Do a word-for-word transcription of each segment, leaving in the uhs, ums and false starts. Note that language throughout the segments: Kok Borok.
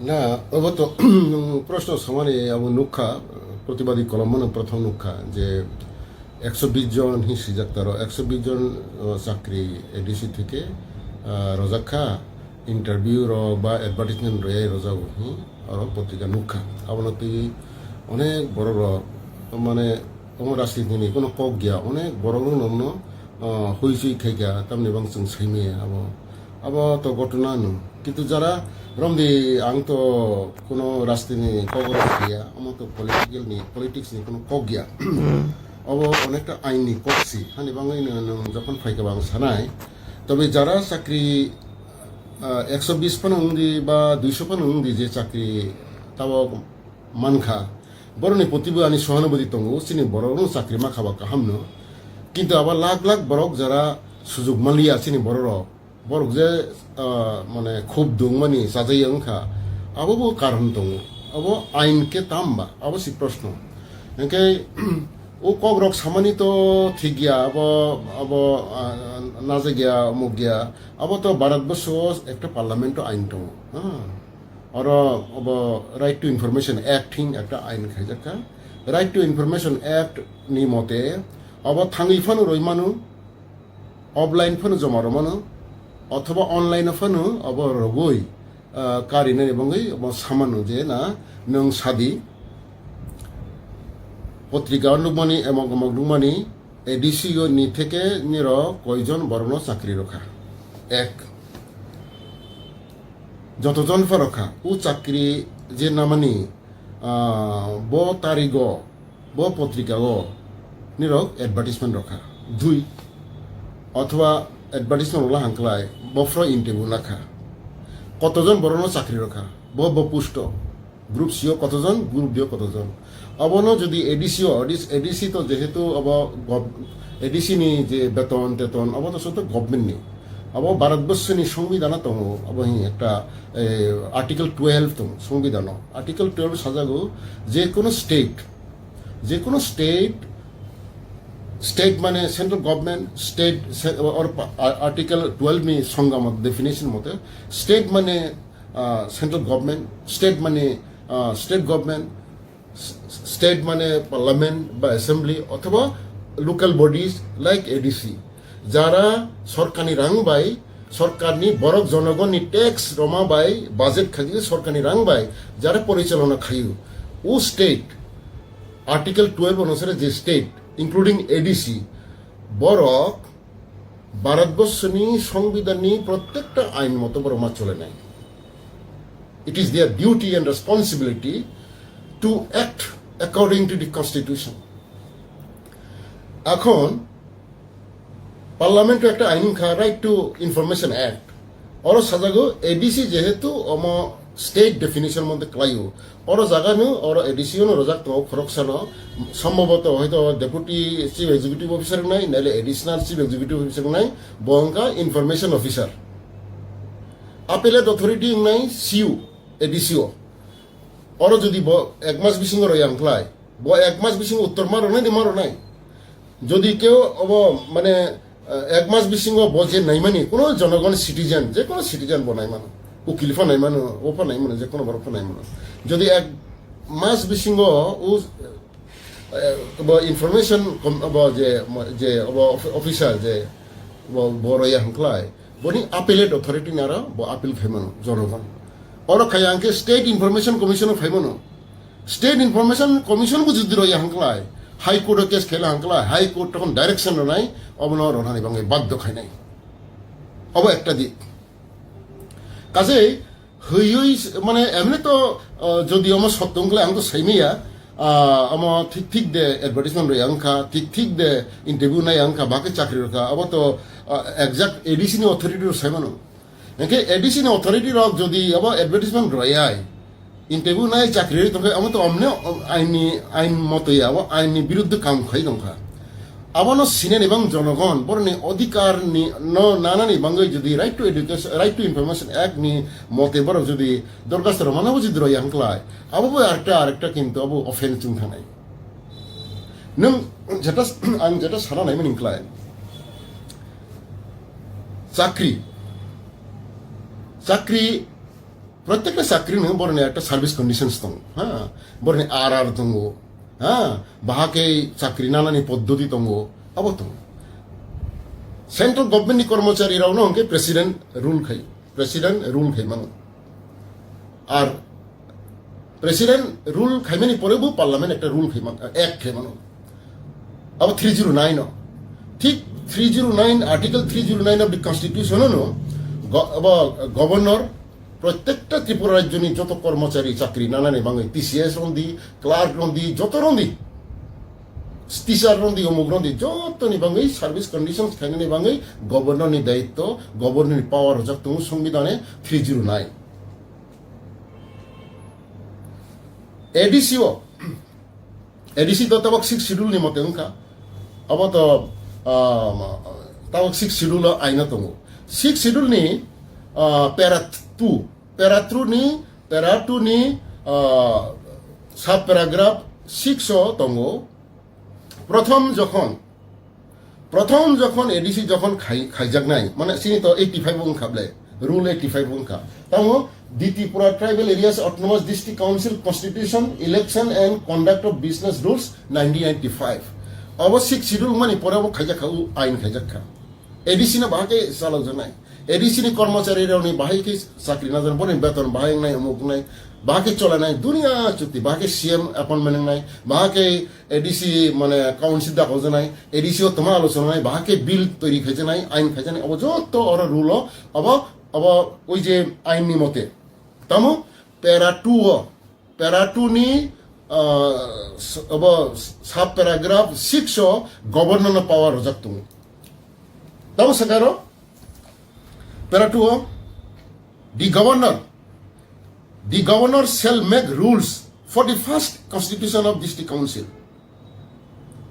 Na, obo to proshno samani abo nukha, protibadi kolomno prothom nukha je ekso bish jon hi sijak taro, ekso bish jon, o, chakri A D C theke, ah, rojak kha, interview rok ba advertisement rwya rojak hi, oro potrika nukha. Abono twi onek borok rok, mane, omo rajniti ni kono kok gya, onek borok rok no, ah, hui sui khaikha, tamni bang chwng saimaya abo. Abo to ghotona no. Kintu jara romdi ang to kono rajniti ni kok rok ya, omo to political ni, politics ni kono kok ya. Obo onekta ain ni kok si. Hani bangwi no nwng jokhon phaikha bang sanai. Tobe jara chakri, ah, ekso bish phano wngdi ba duiso phano wngdi je chakri tabo mankha. Boroni poti bo ani sohanubhuti tongo, chini borok no chakri ma khaba kaham no. Kintu abo lakh lakh borok jara sujug manliya chini borok rok. Borok je, ah, mane khub dungmani chajaiya wngkha, abo bo karon tongo. Abo ain khe tamba, abo si proshno. Hingkhe o kok rok samani to thik ya, abo, abo, ah, najak ya, muk ya. Abo to Bharat borso o ekta parliament o ain tongo. Ah. Oro obo Right to Information Act hin ekta ain khaijak kha. Right to Information Act ni mote obo thangwi phano roi mano, offline phano joma rw mano, othoba online phano obo rogwi, ah, karinani bangwi obo samano je na nwng sadi potrika o nukmani, emok emok nukmani, A D C o ni theke nirok koijon borokno chakri rokha? Ek, jotojon pha rokha, o chakri je namani, ah, bo tarigo, bo potrika o nirok advertisement rokha. Dui, othoba advertisement rola hangklai, bo phro interview nakha. Kotojon borokno chakri rokha, bo, bo pusto. Group C o kotojon, Group D o kotojon. Abono jodi A D C o, A D C to jehetu abo gov-, A D C ni je beton teton, abo to soto government ni. Abo Bharat borso ni songbidano tongo, abo hi ekta, eh, Article twelve tongo songbidano. Article twelve sajago je kono state, je kono state, state mane central government, state, se-, or pa-, a-, Article twelve ni songamo definition mote, state mane, ah, central government, state mane, ah, state government, s-, state mane parliament ba assembly othoba local bodies like A D C, jara sorkarni rang bai, sorkarni borok jonogonni tax roma bai, budget khaji sorkarni rang bai jara porichalona khayu, o state Article twelve onusare je state including A D C, borok Bharatborsoni Songbidanni prottekta ain moto borok ma cholenai. It is their duty and responsibility to act according to the constitution. Ekhon Parliament-o ekta ain wngkha Right to Information Act. Oro sajago A D C jehetu omo state definition mote klaio. Oro jagano, oro A D C-o no rojak tongo khoroksano, sombhoboto hoito Deputy Chief Executive Officer wngnai, naile Additional Chief Executive Officer wngnai, bo wngkha Information Officer. Appellate Authority wngnai C U, A D C-o. Oro jodi bo ek mas bisingo roya wngkhlai, bo ek mas bisingo uttor ma rwnai de ma rwnai. Jodi keu obo mane, eh, ek mas bisingo bo je naimani, kuno jonogon citizen, je kuno citizen bo naimano, ukil pha naimano, o pha naimano, je kuno borok pha naimano. Jodi ek mas bisingo u, eh, bo information kom-, bo je, mo-, je obo of-, officer je bo, bo roya hwnkhlai, boni appellate authority naro bo appeal khaimano jonogon. Oro khaya hwnkhe State Information Commission-o phaimano. State Information Commission bo jodi roya hwnkhlai, High Court-o case khaila hwnkhlai, High Court tokon direction rwnai, obono rwnani bagwi baddo khainai. Obo ekta dik. Kaje hwiwi s-, mane emni to, uh, jodi omo sotto wngkhlai ang to saimaya, uh, omo thik thik de advertisement roya wngkha, thik thik de interview nai wngkha, bakhe chakri rwkha, obo to, uh, exact A D C ni authority rw saimano. Hingke A D C ni authority rok jodi abo advertisement royai, interview nai chakri rwi tongkhe, amo to omne ain ni, ain motoi abo ain ni biruddhe kam khai tongkha. Abono sinani bang jonogon, boroni odhikar ni no nanani bangwi jodi Right to Education, Right to Information Act ni mote borok jodi dorkhasto rwmano bo jodi roya hwnkhlai, abo bo arekta, arekta kintu abo offense wng thanai. Nwng jeta, ang jeta sana naimani hwnkhlai, chakri, chakri Protekta chakri no borni ekta service conditions tongo, ha, borni R R tongo, ha, bahake chakri nanani poddoti tongo, abo tongo. Central government ni kormochari rok no hwnkhe president rule khai, president rule khai mano. Ar president rule khaimani pore bo parliament ekta rule khai man, act khai mano. Abo three zero nine o. Thik three zero nine, article three zero nine of the constitution no go-, abo governor protekta Tripura rajyoni joto kormochari chakri nanani bangwi T C S rondi, clerk rondi, joto rondi, teacher rondi, omuk rondi, jotoni bangwi service conditions khainani bangwi governor ni daitto, governor ni power rojak tongo songbidane three zero nine. A D C o, A D C to tabok sixth schedule ni mote wngkha. Abo to, ah, tabok sixth schedule o aina tongo. Sixth schedule ni, ah, para two, para two ni, para two ni, ah, sub paragraph six o tongo. Prothom jokhon, prothom jokhon A D C jokhon khai-, khaijaknai, mane sini to eighty five wngkha ble, rule eighty five wngkha. Tamo the Tripura Tribal Areas Autonomous District Council Constitution, Election and Conduct of Business Rules nineteen ninety five. Abo sixth schedule mani pore bo khaijakha, u ain khaijakha. A D C no bahai khe chalokjaknai. A D C ni kormochari rokni bahai khe chakri najaknai, boni beton bahai wngnai, omuk wngnai, bahai khe cholanai, duniya chukti, bahai khe C M appointment wngnai, bahai khe A D C mane council dakoljaknai, A D C o toma alochona wngnai, bahai khe bill toiri khaijaknai, ain khaijaknai, obo jotto oro rule o, obo, obo oi je ain ni mote. Tamo para two o, para two ni, ah, s-, abo sub paragraph six o governor no power rojak tongo. Tamo sakaro, para two o, the governor, the governor shall make rules for the first constitution of district council.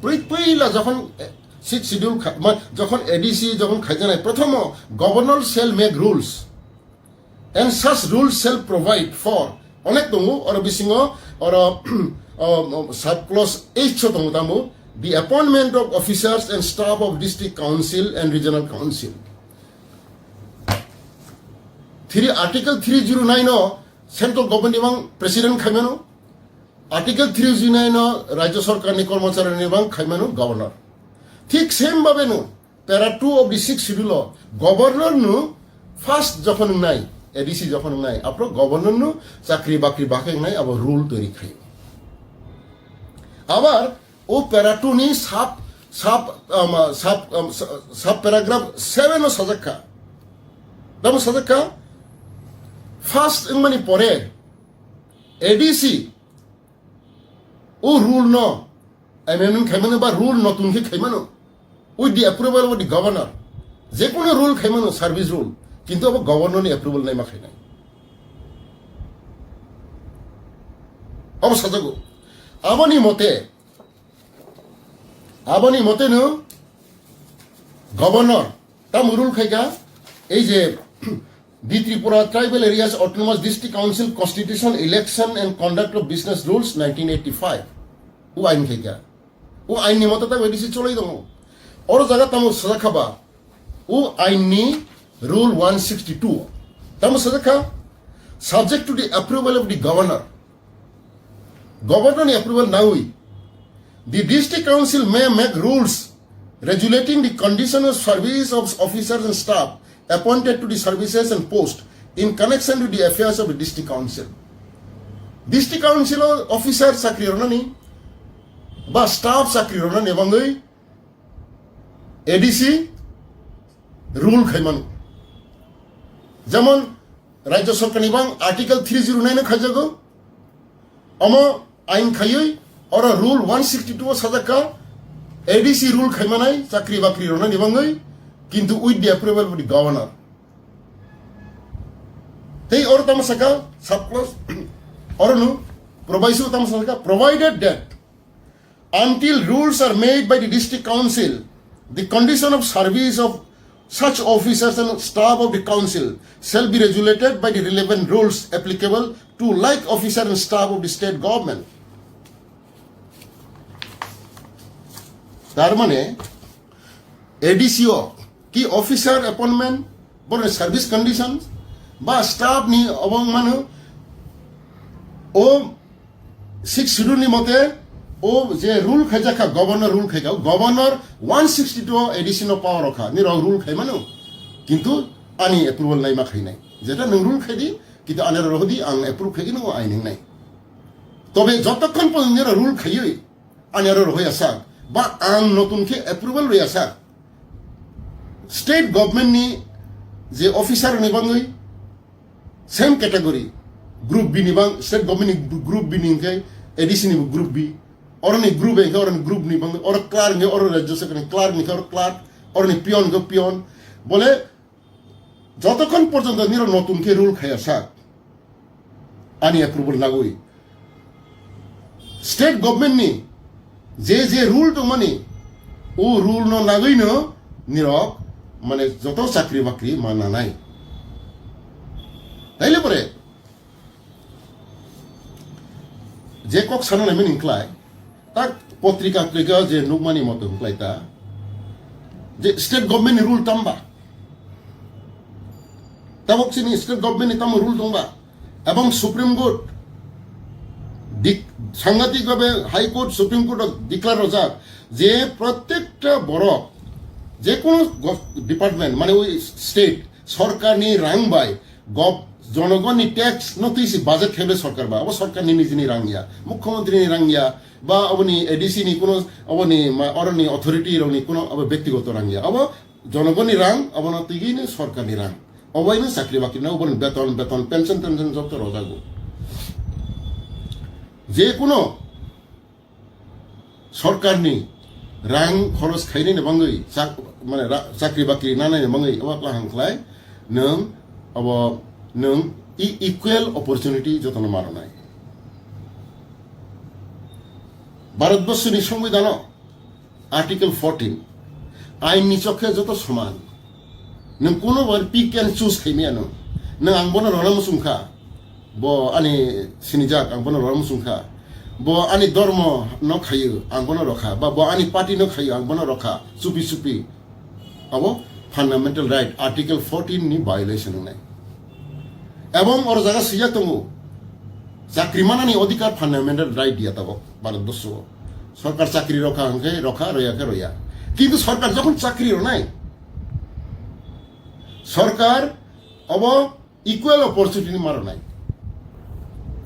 Pui-, puila jokhon, eh, sixth schedule kha-, ma-, jokhon A D C jokhon khaijaknai, prothomo governor shall make rules. And such rules shall provide for, onek tongo, oro bisingo, oro, um, um, sub clause H o tongo tamo, the appointment of officers and staff of district council and regional council. Three, Article three zero nine o central government ni bang president khaimano, Article three zero nine o rajya sarkar ni kormochari ni bang khaimano governor. Thik same babe no, para two of the sixth schedule o governor no first jokhon wngnai, A D C jokhon wngnai, apro governor no chakri bakri bakhe wngnai, abo rule toiri khai. Abar o para two ni sub, sub, um, sub, um, sub paragraph seven o sajak kha. Tamo sajak kha, first wngmani pore A D C o rule no amendment khaimano ba rule notun khe khaimano with the approval of the governor. Jekono rule khaimano service rule, kintu abo governor ni approval naima khainai. Abo sajago. Aboni mote, aboni mote no governor tamo rule khaika, ei je the Tripura Tribal Areas Autonomous District Council Constitution, Election and Conduct of Business Rules nineteen eighty-five. O ain khaika. O ain ni mote tamo A D C cholai tongo. Oro jaga tamo sajak kha ba. O ain ni rule one sixty-two. Tamo sajak kha, subject to the approval of the governor. Governor ni approval nawi, the district council may make rules regulating the condition of service of officers and staff appointed to the services and post in connection with the affairs of the district council. District council o officer chakri rwnani ba staff chakri rwnani bangwi A D C rule khaimano. Jemon, Rajya Sarkar ni bang Article three zero nine no khaijago. Omo ain khaiwi oro rule one sixty-two o sajak kha, A D C rule khaimanai chakri bakri rwnani bangwi, kintu with the approval of the governor. Tei oro tamo saka sub clause, oro no proviso tamo saka, provided that until rules are made by the district council, the condition of service of such officers and staff of the council shall be regulated by the relevant rules applicable to like officer and staff of the state government. Tar mane, A D C o ki officer appointment, borni service conditions, Ba staff ni obo wng mano, o six schedule ni mote o je rule khaijak kha, governor rule khaikha, governor one sixty two A D C no power rokha, nirok rule khai mano, kintu ani approval naima khainai. Jeta nwng rule khaidi, kintu ani rok rohdi, ang approve khaigino, o ain wngnai. Tobe jotokhon porjonto nirok rule khaiwi ani aro rohoi asak, ba ang notun khe approval rwi asak, state government ni je officer ni bangwi same category, group B ni bang, state government ni group B ni hwnkhe A D C ni group B, oroni group A hwnkhe oroni group ni bang, oro clerk hwnkhe oro rajya sarkar ni clerk ni hwnkhe oro clerk, oroni peon hwnkhe peon, bole jotokhon porjonto nirok notun khe rule khaiya sak, ani approval nagwi, state government ni je je rule tongmani, o rule no nagwino nirok mane joto chakri bakri ma nanai. Taile pore je kok sana naimani wngklai, tak potrika trika je nukmani moto wngklai ta, je state government ni rule tamba, tabok chini state government ni tamo rule tongba, ebong Supreme Court dik-, sangatik bhabe High Court, Supreme Court o declare rojak je prottekta borok, je kono go-, department, mane oi state sorkar ni rang bai gov-, jonogon ni tax no twi si budget khaibe sorkar ba, abo sorkar ni nijini rang ya, mukhyamantri ni rang ya, ba aboni A D C ni kono aboni ma-, oroni authority rok ni kono abo bektigoto rang ya, abo jonogon ni rang, abono twi ni sorkar ni rang, obo ino chakri bakri na, oboni beton, beton, pension, tension joto rojago. Je kono sorkarni rang khoros khainani bangwi chak-, mane ra-, chakri bakri nanani bangwi obo kaham khlai nwng obo nwng e-, equal opportunity jotono maronai. Bharatborsoni Songbidanw Article fourteen ain ni chokhe joto soman. Nwng kuno bar pick and choose khaimaya nwng. Nwng ang bono rona muchung kha. Bo ani sinijak, ang bono rona muchung kha. Bo ani dormo no khayo, ang bono rokha. Ba bo ani party no khayo, ang bono rokha. Chupi chupi. Abo fundamental right, Article fourteen ni violation wngnai. Ebong oro jaga swijak tongo, chakri manani odhikar fundamental right diya tabok Bharatborsho. Sorkar chakri rokha hwnkhe rokha, roya khe roya. Kintu sorkar jokhon chakri ronai, sorkar obo equal opportunity ni maronai.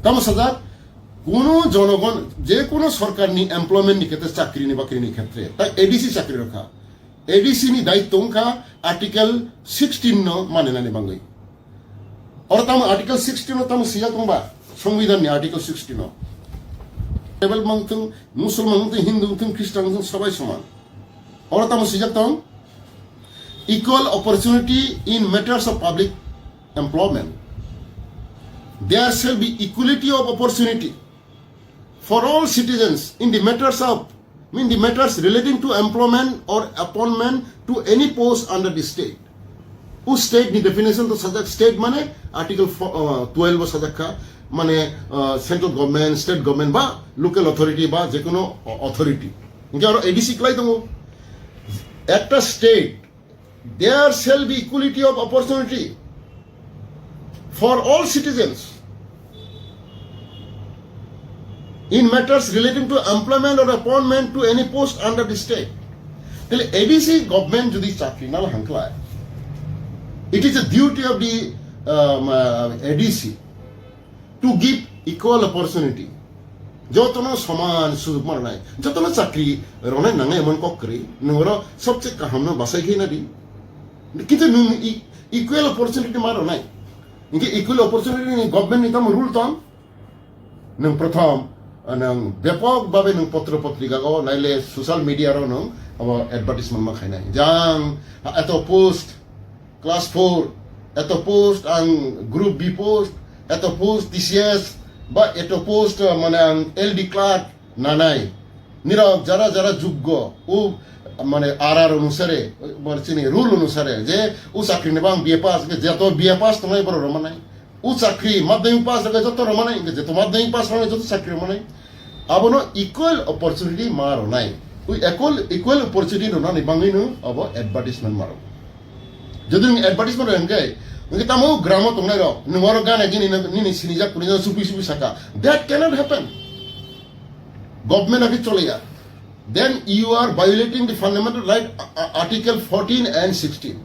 Tamo sajak, kuno jonogon, je kuno sorkar ni employment ni khetre, chakri ni bakri ni khetre, ta A D C chakri rokha. A D C ni daitto wngkha Article sixteen no manenani bangwi. Oro tamo Article sixteen no tamo swijak tongba, Songbidan ni Article sixteen no. Tribal mangthung, Musulman mangthung, Hindu mangthung, Christian mangthung, sabai soman. Oro tamo swijak tong, equal opportunity in matters of public employment. There shall be equality of opportunity for all citizens in the matters of, in the matters relating to employment or appointment to any post under the state. U state ni definition to sajak, state mane Article fo-, uh, twelve o sajak kha, mane, uh, central government, state government ba local authority ba jekono authority. Hingke aro A D C klai tongo. Ekta state, there shall be equality of opportunity for all citizens in matters relating to employment or appointment to any post under the state. Tale A D C government jodi chakri nal hangkla, it is a duty of the, um, uh, A D C to give equal opportunity. Jotono soman sujug manai, jotono chakri ronai nangai emon kok kwrwi, nwng oro sobse kaham no basai khe nadi. Kintu nwng e-, equal opportunity ma ronai. Hingke equal opportunity ni government ni tamo rule tong? Nwng prothom, nwng bepok babe nwng potro potrika go naile social media ro nwng abo advertisement ma khainai. Jang, eto post, class four, eto post ang group B post, eto post T C S, ba eto post, uh, mane ang L D clerk nanai. Nirok jara jara juggo, u mane R R onusare, mane chini rule onusare, je u chakri ni bang B A pass, je to B A pass tongnai borok romanai. U chakri madhyamik pass rok joto romanai, hingke joto madhyamik pass rok joto chakri romanai. Abono equal opportunity ma ronai. U equal, equal opportunity ronani bangwino abo advertisement ma rok. Jodi nwng advertisement rok hingke Ngi tamo gramo tongnai rok, nung oro gana gini nini sinijak puri supi supi saka. That cannot happen. Government agi choliya. Then you are violating the fundamental right, uh, uh, article fourteen and sixteen.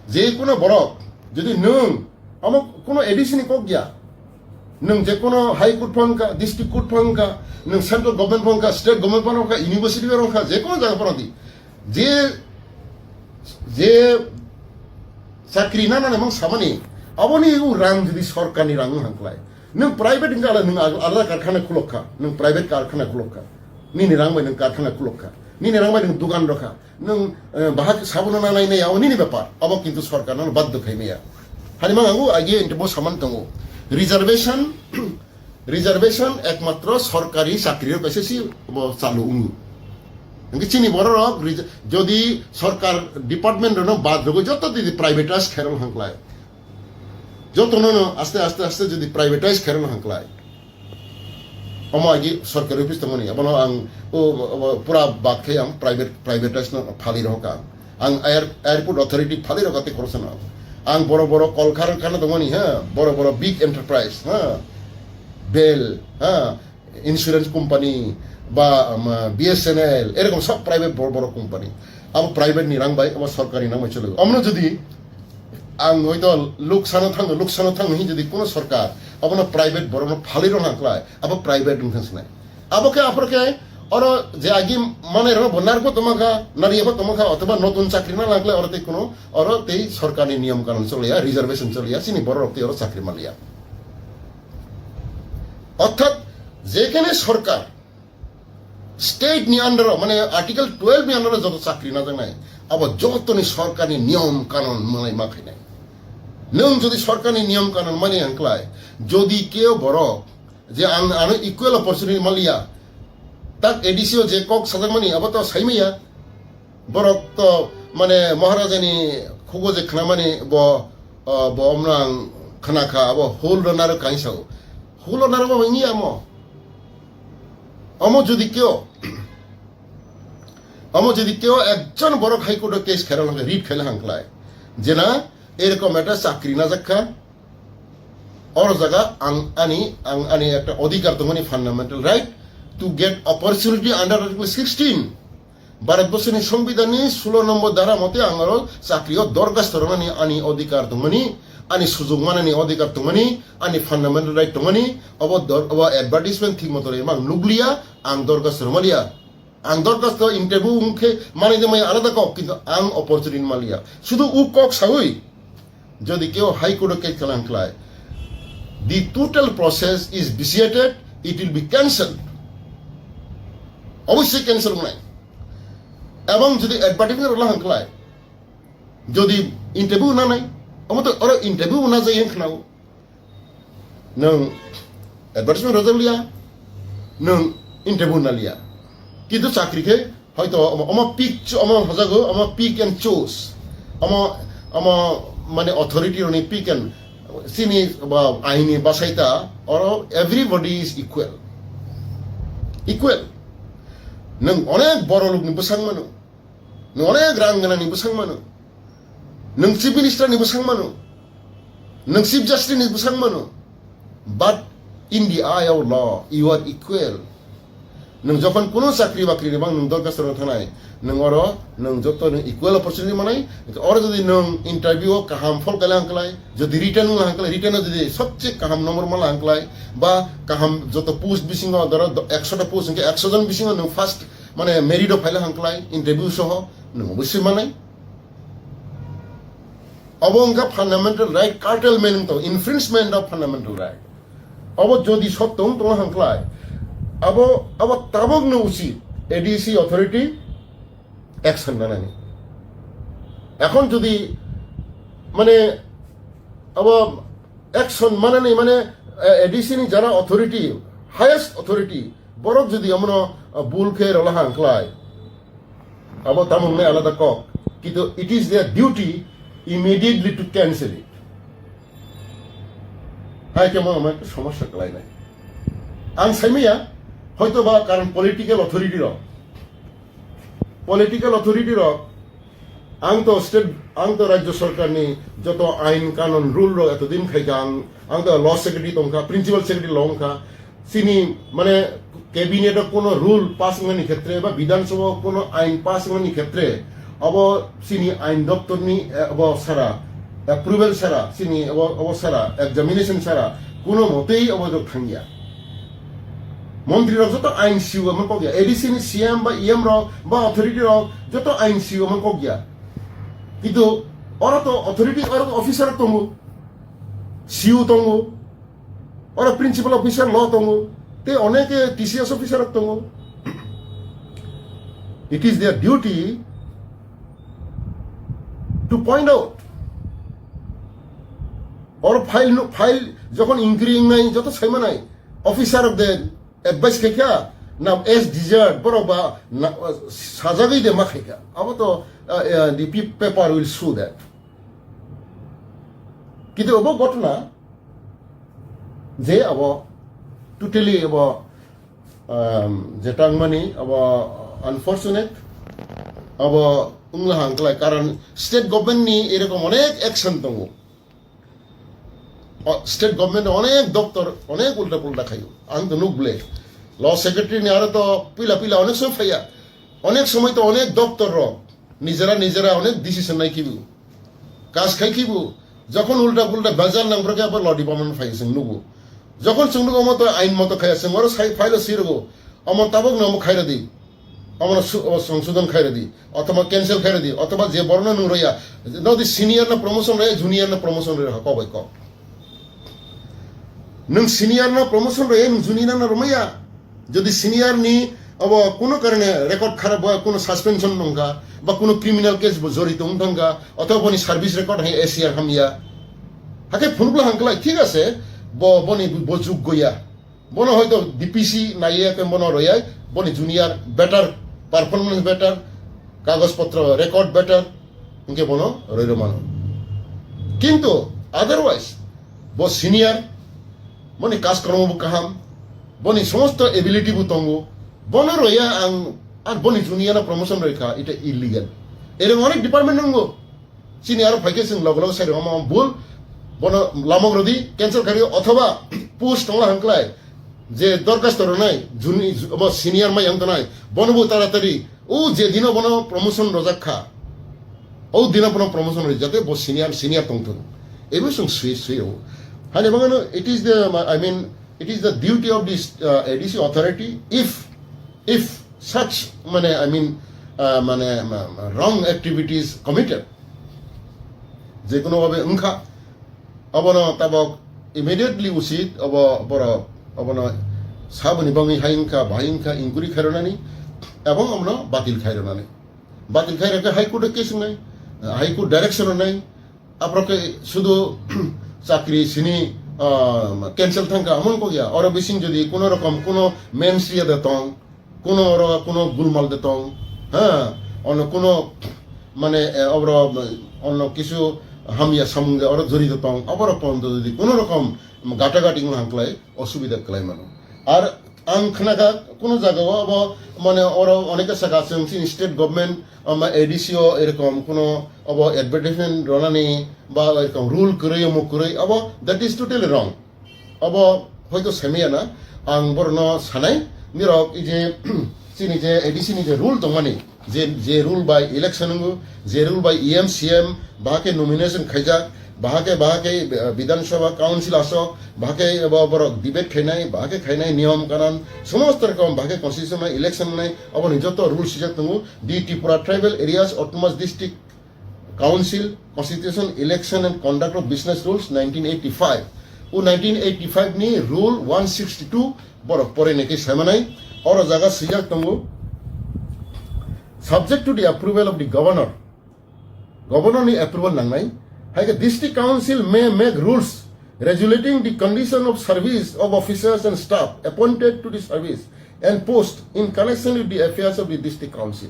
Je kono borok, jodi nung, amo kono A D C ni kok ya. Nung je kono High Court phone ka, District Court phone ka, nung Central Government phone ka, State Government phone ka, University phone ka, je kono jaga phone di. Je, je chakri na na mang samani, aboni u rang jodi sorkar ni rang hangklai. Nung private hingka ala nung al-, alada karkhana khulok kha, nung private karkhana khulok kha. Nini rang bai nung karkhana khulok kha. Nini rang bai nung dukan rokha. Nung, eh, bahak sabono na nai nai, abo nini bepar. Abo kintu sorkar no baddo khai maya. Hani mang angu agi ente bo saman tongo. Reservation, reservation ekmatro sorkari chakri rok kaisa si bo chalu ungu. Engke chini borok rok reser-, jodi sorkar department rok no bad rogo joto didi privatize khairok hangklai. Jotono no aste aste aste jodi privatize khairok hangklai. Omo agi sorkari office tongmani, abono ang o, o, pura bad khai ang private, privatize no phali rohka. Ang air-, airport authority phali rohka te khoroksa no. Ang boro boro kolkarkhana tongmani, ha, boro boro big enterprise, ha, bel, ha, insurance company, ba, um, B S N L, erokom sob private boro boro company. Abo private ni rang bai, abo sorkari rang bai cholo. Omono jodi ang hoito luksano thango, luksano thango hin jodi kono sorkar, abono private borokno phalwi rwna khlai, abo private wngkha sinai. Abo khe aphor khe oro je agi manai rwno bo narwkbo tongma kha, nariyabo tongma kha, othoba notun chakri na lang khlai oro tei kono, oro tei sorkarni niyom kanon choliya, reservation choliya, chini borok rok tei oro chakri manliya. Orthat jekhene sorkar state ni under o, mane article twelve ni under o joto chakri najaknai, abo jotoni sorkarni niyom kanon manai ma khainai. Nwng jodi sorkarni niyom kanon mani ang klai, jodi keo borok je ang ano equal opportunity maliya, tak A D C o je kok sajakmani abo to saimaya. Borok to mane Maharajani khugo je khnamani bo, uh, bo omno ang khna kha, abo hul ro naro kaisa o. Hul ro naro bo wngya amo. Amo jodi keo, amo jodi keo ekjon borok High Court o case khairok hangkhe, writ khaila hangklai. Jena erokom ekta chakri najak kha, oro jaga ang ani, ang ani ekta odhikar tongmani, fundamental right to get opportunity under Article sixteen. Bharat borsoni Songbidanni sulo nombor dara mote ang oro chakrio dorkhasto rwnani ani odhikar tongmani, ani sujog manani odhikar tongmani, ani fundamental right tongmani, obo dor-, obo advertisement thik moto rwima ang nukliya, ang dorkhasto rwmaliya. Ang dorkhasto interview wngkhe manai de maya alada kok, kintu ang opportunity maliya. Sudu u kok sawi, jodi keo High Court o case khalang khlai, the total process is vitiated, it will be cancelled. Obviously cancel wngnai. Ebong jodi advertisement rwla hang khlai, jodi interview nanai, omo to oro interview na jai hang khnao. Nwng advertisement rwjak liya, nwng interview na liya. Kintu chakri khe hoito omo, omo pick cho-, omo hojago, omo pick and choose. Omo, omo mane authority roni pick and chini ba aini basaita, oro everybody is equal. Equal. Nwng onek boro lukni bwsang mano. Nwng onek rang gwnangni bwsang mano. Nwng Chief Minister ni bwsang mano. Nwng Chief Justice ni bwsang mano. But in the eye of law, you are equal. Nwng jokhon kuno chakri bakri ni bang nwng dorkhasto rwna thangnai, nwng oro nwng joto nwng equal opportunity manai. Oro jodi nwng interview o kaham phol kailang klai, jodi written wnglang klai, written o jodi sobche kaham number malang klai, ba kaham joto post bisingo doro do-, ekso ta post hwnkhe ekso jon bisingo nwng first mane merit o phaila hang klai, interview soho, nwng obviously manai. Obo wngkha fundamental right, curtailment wng tongo, infringement of fundamental right. Obo jodi sotto wng tongo hang klai, abo, abo tabokno usit A D C authority action nanani. Ekhon jodi mane abo action manani mane, eh, A D C ni jara authority, highest authority, borok jodi omono, ah, bul khe rwla hang klai, abo tamo wngnai alada kok. Kintu it is their duty immediately to cancel it. Hai khe mo omo ekta somosya kwlainai. Ang saimaya, hoito ba karon political authority rok, political authority rok Ang to state, ang to rajyo sorkar ni joto ain kanun rule rok etodin khaikha ang, ang to law secretary tongkha, principal secretary lo wngkha. Chini mane cabinet o kono rule pass wngnani khetre ba Bidhan Sabha o kono ain pass wngnani khetre abo chini ain doptor ni, eh, abo sara approval sara chini abo, abo sara examination sara kono motei abo rok thangya. Montri rok joto ain siu man kok ya, A D C ni C M ba E M rok ba authority rok joto ain siu man kok ya. Kintu oro to authority, oro to officer tongo, C U tongo, oro principal officer lo tongo, te onek T C S officer tongo. It is their duty to point out. Oro file no, file jokhon inquiry wngnai joto saimanai officer of the advice khaikha na as desired borok ba na, sajagwi de ma khaikha. Abo to, uh, uh, the pe-, paper will show that. Kintu abo ghotona je abo totally abo, um, je tangmani abo unfortunate, abo wngla hangklai, karon state government ni erokom onek action tongo. O, state government onek doptor onek ulta pulta khayo. Ang to nuk ble. Law secretary ni aro to pila pila onek somoi phaiya. Onek somoi to onek doptor rok nijera nijera onek decision nai khibu. Kas khai khibu. Jokhon ulta pulta bazar nang bwrwkhe abo law department phai chwng nugo. Jokhon chwng nugo omo to ain moto khaya chwng oro sai file o sirgo. Omo tabok no omo khaira di. Omono su-, o songsodon khaira di, othoba cancel khaira di, othoba je borokno nwng roya, nodi senior no promotion roya, junior no promotion roya, kok bai kok. Nwng senior no promotion roya, nwng junior no romaya. Jodi senior ni abo kuno karone record kharap ba kuno suspension nongkha, ba kuno criminal case bo jorito wng thangkha, othoba boni service record hai A C R hamya. Hake phunukla hangklai, thik ase, bo, boni bo juggo ya. Bono hoito D P C naiye tei bono royai, boni junior better, performance better, kagoj potro record better, hingke bono roi romano. Kintu otherwise, bo senior, boni kaskormo bo kaham, boni somosto ability bo tongo, bono roya ang, ar boni junior no promotion roi kha, ita illegal. Ereng onek department nungo. Chini aro phaikhe chwng logo logo sai rwma bul, bono lamok rwdi, cancel kharwi, othoba post tongla hwnklai, je dorkhasto rwnai, juni-, obo senior mai yang tonai, bono bo taratari, o je dino bono promotion rojak kha, o dino bono promotion rwdi, jate bo senior, senior tongthung. Ebo chwng swi, swi rwo. Hani bangano, it is the, I mean, it is the duty of this, uh, A D C authority, if, if such, mane, I mean, uh, mane, ma-, ma-, wrong activities committed, je kono bhabe wngkha, abono tabok immediately usit, abo borok, abono saboni bangwi hai wngkha, bahai wngkha, inquiry khairwnani, ebong abono batil khairwnani. Batil khairokhe High Court o case wngnai, High Court direction rwnai, aphro khe sudu chakri sini, ah, cancel thangkha, amon kok ya, oro bising jodi kono rokom kono mens ya da tong, kono oro kono gulmal da tong, ha, ono kono mane, eh, oro ono kisu hamya samung da oro jori da tong, aboro pon jodi kono rokom gata gati wng hangklai osubida klai mano. Ar ang khnakha kono jaga o abo mane oro oneka saka chwng chini state government, ama A D C o erokom kono abo advertisement ronani ba erokom rule kwrwi omo kwrwi abo, that is totally wrong. Abo hoito semiyana, ang borno sanai, nirok ije chini je A D C ni je rule tongmani, je, je rule by election wngo, je rule by E M, C M, bahake nomination khaijak, bahake, bahake, eh, Bidhan Sabha Council asok, bahake bo-, borok debate khainai, bahake khainai niyom kanon, somosto rokom bahake constitution nai, election nai, aboni joto rule sijak tongo, the Tripura Tribal Areas Autonomous District Council Constitution, Election and Conduct of Business Rules nineteen eighty-five. O nineteen eighty-five ni rule one sixty-two borok pore neke semanai, oro jaga sijak tongo, subject to the approval of the governor. Governor ni approval nangnai. Hai khe district council may make rules regulating the condition of service of officers and staff appointed to the service and post in connection with the affairs of the district council.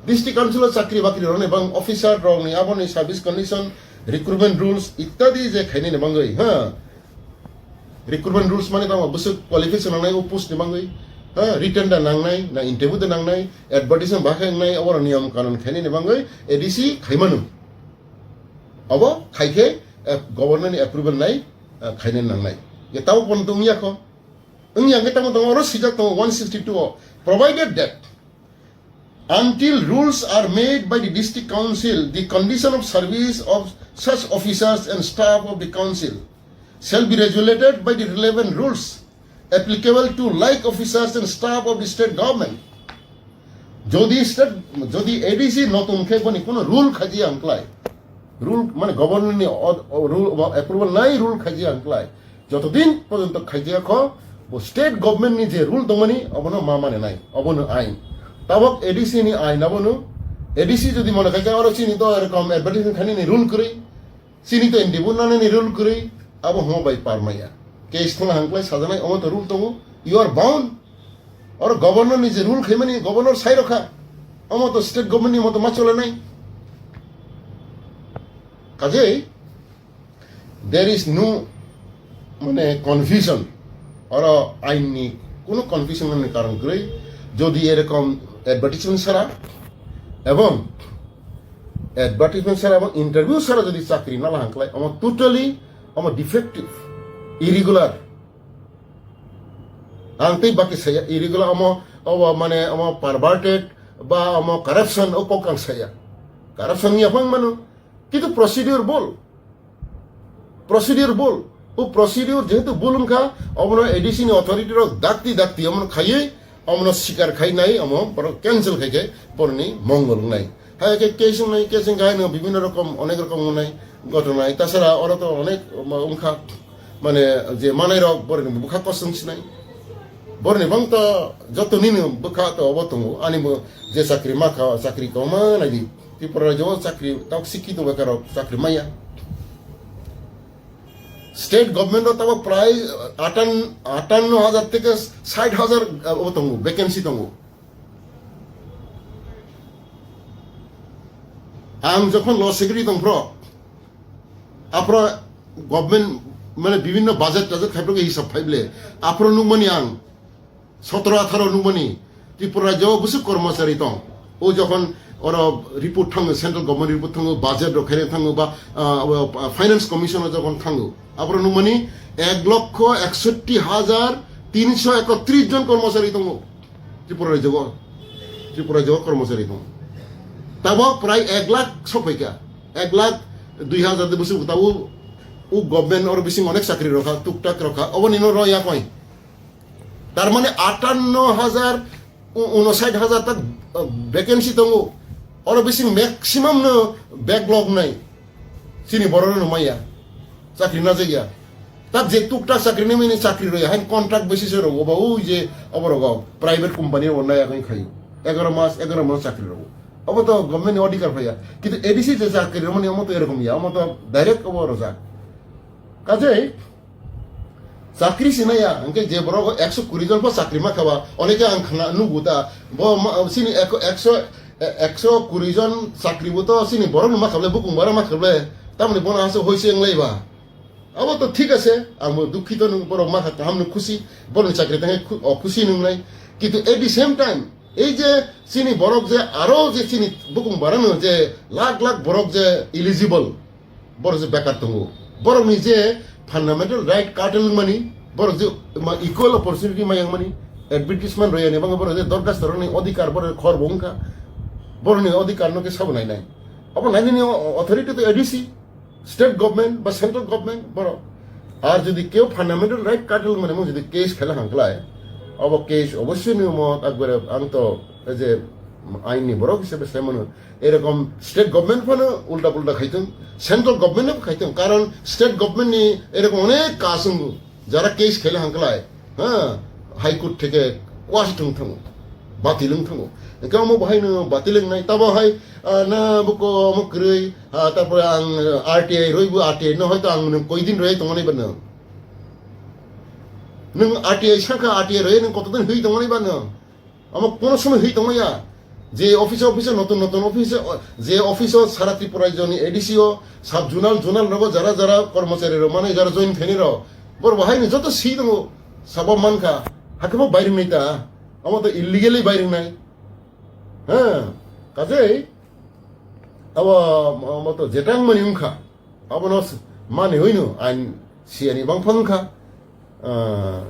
District council o chakri bakri rokni bang officer rokni aboni service condition, recruitment rules ittadi je khainani bangwi, ha. Recruitment rules mane tamo bwswk qualification nangnai o post ni bangwi. Ha, written da nangnai, na interview da nangnai, advertisement ba khe wngnai, obo niyom kanun khainani bagwi A D C khaimano. Obo khai khe, eh, governor ni approval nai, eh, khainani nangnai. Ye tabo pon tong yakho. Wngya hwnkhe tamo tongo, oro swijak tongo one sixty-two o, provided that until rules are made by the district council, the condition of service of such officers and staff of the council shall be regulated by the relevant rules applicable to like officers and staff of the state government. Jodi state, jodi A D C notun khe boni kono rule khaji ang klai, rule mane governor ni od-, o rule ba approval nai rule khaji ang klai. Jotodin porjonto khaijaya kho, bo state government ni je rule tongmani, obono ma mane nai, obono ain. Tabok A D C ni ain abono, A D C jodi mone khai khe oro chini to erokom advertisement khainani rule kwrwi, chini to interview nanani rule kwrwi, abo hwnba bai par maya. Case thangna hangklai sajanai, omo to rule tongo, you are bound. Oro governor ni je rule khaimani, governor sai rokha, omo to state government ni moto ma cholenai. Kajei, there is no, mane, confusion. Oro ain ni kono confusion ni karon kwrwi. Jodi erokom advertisement sara ebong advertisement sara ebong interview sara jodi chakri nala hangklai, omo totally, omo defective, irregular. Ang tei baki saya irregular, omo, omo mane omo perverted ba omo corruption, o kok ang saya. Corruption ni apang mano, kintu procedure bol. Procedure bol. O procedure jehetu bol wngkha, omono A D C ni authority rok dakti dakti omono khaiwi, omono sikar khainai, omo borok cancel khaikhe boroni mongol wngnai. Hai khe case wngnai, case wngkha haino bibhinno rokom, onek rokom wngnai, ghotona. Tasara oro to onek wngkha, mane je manai rok boroni bwkha kosong sinai. Boroni bang to joto nini bwkha to obo tongo. Ani bo je chakri ma kha, chakri koma nai di. Tripura rajyo chakri tok sikhi to bekarok chakri maya. State government o tabo prai atan-, atanno hajar theke sait hajar, uh, o tongo, vacancy tongo. Ang jokhon law secretary tongphro, aphro government mane bibhinno budget tajet khaiphro hisab phaible, aphro nukmani ang sotoro atharo nukmani Tripura rajyo o bwswk kormochari tong. O jokhon oro report thango, central government report thango, budget rok khaina thango ba, ah, o, ah, finance commission o jokhon thango, aphro nukmani ek lokho eksotti hajar tinsho ekotris jon kormochari tongo Tripura rajyo o. Tripura rajyo o kormochari tongo. Tabo prai ek lakh sokphaikha. Ek lakh dui hajar de bwswk tabo o government oro bising onek chakri rokha, tuktak rokha. Oboni no ro yakoi. Tar mane atanno hajar, u-, unosait hajar tak, uh, vacancy tongo. Oro bising maximum no backlog nai. Chini borok no maya. Chakri na jagya. Tak je tuktak chakri ni mini chakri roi, hain contract basis rok, obo ui je obo rok private company o nai akhoi khayo. Egaro mas, egaro mas chakri rok. Obo to government ni odhikar phaiya. Kintu A D C je chakri rok mani omo to erokom ya, omo to direct obo rojak. Kajei, chakri sinaya, hingke je borok ekso kuri jon pho chakri ma khaba, oneke ang khna nugu ta, bo ma, sini ek-, ekso, e-, ekso kuri jon chakri bo to sini borok no ma khable, bukung bara ma khable, tamoni bono aswk hoise wng lai ba. Abo to thik ase, ang bo dukhito nung borok ma kha kaham nung khusi, borok ni chakri tangwi khu-, o khusi nung nai. Kintu at the same time, ei je sini borok je aro je sini bukung bara no je lakh lakh borok je eligible, borok je bekar tongo. Borokni je fundamental right card wngmani, borok je ma equal opportunity ma yangmani, advertisement royani bangwi borok je dorkhasto rokni odhikar borok khor bo wngkha. Borokni odhikar no khe sabo nainai. Abo nainani o-, authority to A D C, state government ba central government borok. Ar jodi keu fundamental right card wngmani mo jodi case khela hangklai, abo case obossoy ni mo takbere ang to je ain ni borok hisabe sai mano. Erokom state government phano ulta pulta khaitong, central government no khaitong, karon state government ni erokom onek kaas wngo, jara case khele hangklai, ha, High Court theke quash thung thango, batil wng thango. Hingke omo bahai no batil wngnai, tabo hai, ah, na buko omo kwrwi, ah, tarpore ang, ah, R T I roi bo R T I no hoito ang nwng koi din roi tongo nai ba nwng. Nwng R T I sangkha, R T I roi nwng koto din hoi tongo nai ba nwng. Omo kono somoi hoi tongmaya. Je office, office, notun, notun office, o, je office o sara Tripura rajyo ni A D C o, sub zonal, zonal rogo jara, jara kormochari rok mane jara join khaini rok. Bor bahai ni joto si tongo, sabo mankha. Hakhe bo bairung nai ta. Amo to illegally bai ringnai. Ha, kajei abo, amo to jetang mani wngkha. Abono s-, mani hwino ain siyani bangphang wngkha. Ah,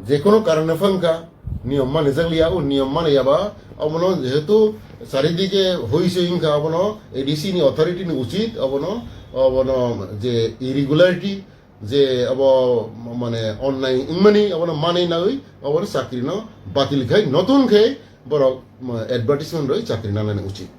jekono karone phang wngkha. Niyom mani jakliya, o niyom mani yaba. Abono jehetu charidike hoi se wngkha, abono A D C ni authority ni uchit, abono, abono je irregularity, je abo mane onnai wngmani abono manwi nawi abono chakri no batil khai notun khe borok, ma, advertisement rwi chakri nanani uchit.